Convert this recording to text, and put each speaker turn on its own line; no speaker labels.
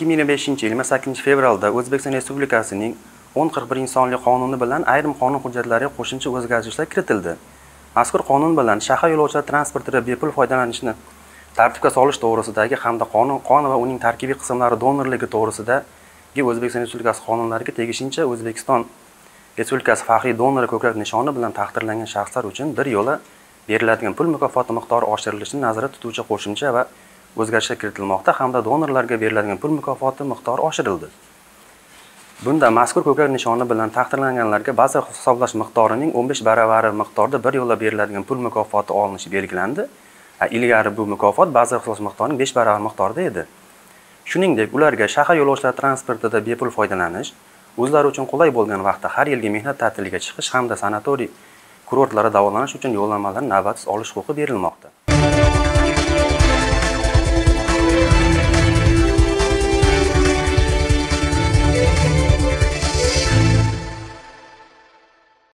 2025-yil 28-fevralda O'zbekiston Respublikasining 1041-sonli qonuni bilan ayrim qonun hujjatlariga qo'shimcha o'zgartirishlar kiritildi. Mazkur qonun bilan shahar yo'lovchilar transportida bepul foydalanishni tartibga solish to'g'risidagi hamda qon va uning tarkibiy qismlari donorligi to'g'risidagi O'zbekiston Respublikasi qonunlariga tegishincha O'zbekiston Respublikasi faxriy donori ko'krak nishoni bilan taqdirlangan shaxslar uchun bir yo'la beriladigan pul mukofoti miqdori oshirilishini nazarda tutuvchi qo'shimcha va o'zgarishlar kiritilmoqda hamda donorlarga beriladigan pul mukofoti miqdori oshirildi. Bunda mazkur ko'krak nishoni bilan taqdirlanganlarga baza hisoblash miqdorining 15 baravari miqdorda bir yo'la beriladigan pul mukofoti olinishi belgilandi. Ilgari bu mukofot baza hisoblash miqdorining 5 baravari miqdorida edi. Shuningdek, ularga shahar yo'lovchilar transportida bepul foydalanish, o'zlari uchun qulay bo'lgan vaqtda har yilgi mehnat ta'tiliga chiqish hamda sanatoriy kurortlarda davolanish uchun yo'llanmalarni navbatsiz olish huquqi berilmoqda.